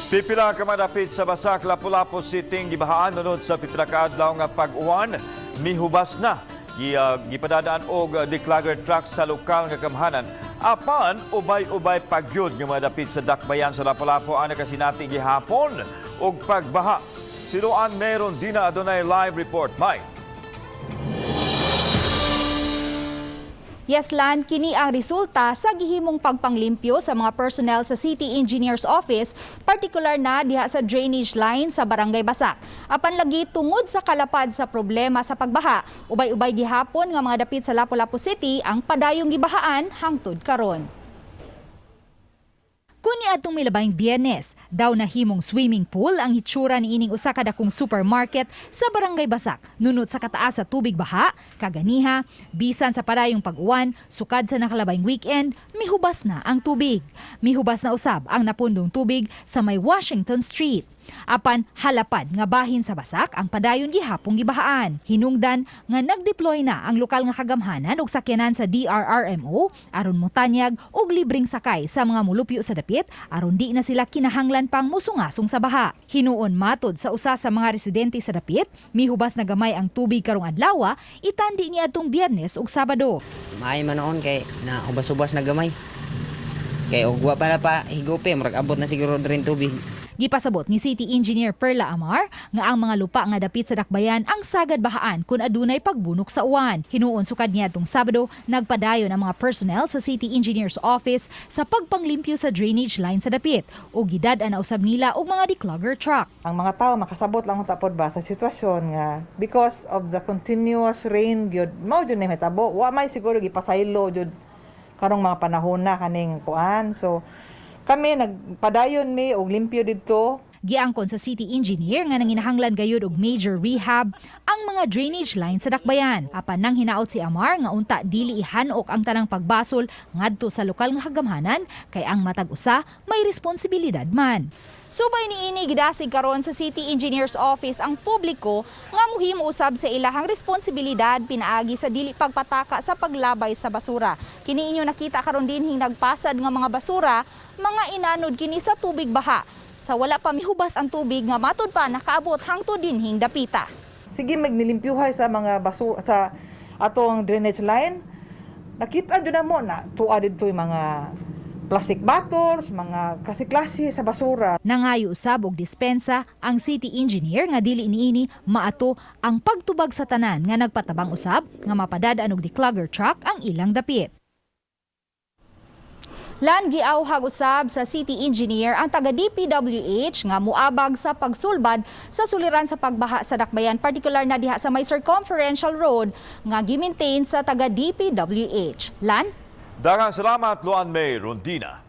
Pipila ka madapit sa Basak, Lapu-Lapu City gibahaan nunod sa pipila ka adlaw nga pag-uwan, mihubas na. Gipadadaan og declogger truck sa lokal nga gamhanan. Apan ubay-ubay pagyud nga madapit sa dakbayan sa Lapu-Lapu ang nakasinati gihapon og pagbaha. Si Luan Meron Dina adunay live report. Mike. Yes, Lan, kini ang resulta sa gihimong pagpanglimpyo sa mga personnel sa City Engineer's Office, partikular na diha sa drainage line sa Barangay Basak. Apan lagi tungod sa kalapad sa problema sa pagbaha, ubay-ubay gihapon nga mga dapit sa Lapu-Lapu City ang padayong gibahaan hangtod karon. Kuni atong milabayng Biyernes, daw nahimong swimming pool ang hitsura ni ining usa ka dakong supermarket sa Barangay Basak. Nunot sa kataas sa tubig baha, kaganiha, bisan sa padayong pag-uwan, sukad sa nakalabayng weekend, mihubas na ang tubig. Mihubas na usab ang napundong tubig sa may Washington Street. Apan halapad nga bahin sa Basak ang padayon gihapong gibahaan. Hinungdan nga nagdeploy na ang lokal nga kagamhanan ug sakyanan sa DRRMO aron motanyag og libreng sakay sa mga mulupyo sa dapit aron di na sila kinahanglan pang musungasong sa baha. Hinuon matod sa usa sa mga residente sa dapit, mihubas na gamay ang tubig karong adlaw, itandi niya atong Biyernes ug Sabado. Maay man noon kay na ubas-ubas na gamay. Kay og wa pa na pa higupi, murag abot na siguro drin tubig. Gipasabot ni City Engineer Perla Amar nga ang mga lupa nga dapit sa dakbayan ang sagad bahaan kung adunay pagbunok sa uwan. Hinuon sukad niya atong Sabado, nagpadayon ang mga personnel sa City Engineer's Office sa pagpanglimpyo sa drainage line sa dapit ug gidad-an na usab nila og mga declogger truck. Ang mga tao makasabot lang tapod ba sa sitwasyon nga because of the continuous rain gyud mao jud ni mahitabo. Wa may siguro gipasaylo jud karong mga panahon na kaning kuan. So kami nagpadayon mi og limpyo didto. Giangkon sa city engineer nga nanginahanglan gayud og major rehab ang mga drainage line sa dakbayan. Apan nang hinaot si Amar nga unta dili ihanok ang tanang pagbasol ngadto sa lokal nga kagamhanan kay ang matag usa may responsibilidad man. Subay niini, gidasig karon sa City Engineer's Office ang publiko nga muhimo usab sa ilahang responsibilidad pinaagi sa dili pagpataka sa paglabay sa basura. Kini inyo nakita karon dinhing nagpasad nga mga basura, mga inanod kini sa tubig baha. Sa wala pa mihubas ang tubig nga matud pa nakaabot hangtod dinhing dapita. Sige, magnilimpyuhay sa mga baso sa atong drainage line. Nakita jud namo na tuwa didto yung mga plastic bottles, mga klase-klase sa basura. Nangayo usab og dispensa ang city engineer nga dili niini maato ang pagtubag sa tanan nga nagpatabang usab nga mapadadaan og declogger truck ang ilang dapit. Lan, giawhag usab sa city engineer ang taga DPWH nga muabag sa pagsulbad sa suliran sa pagbaha sa dakbayan, partikular na diha sa may circumferential road nga gimaintain sa taga DPWH. Lan? Daghang salamat, Luan May Rondina.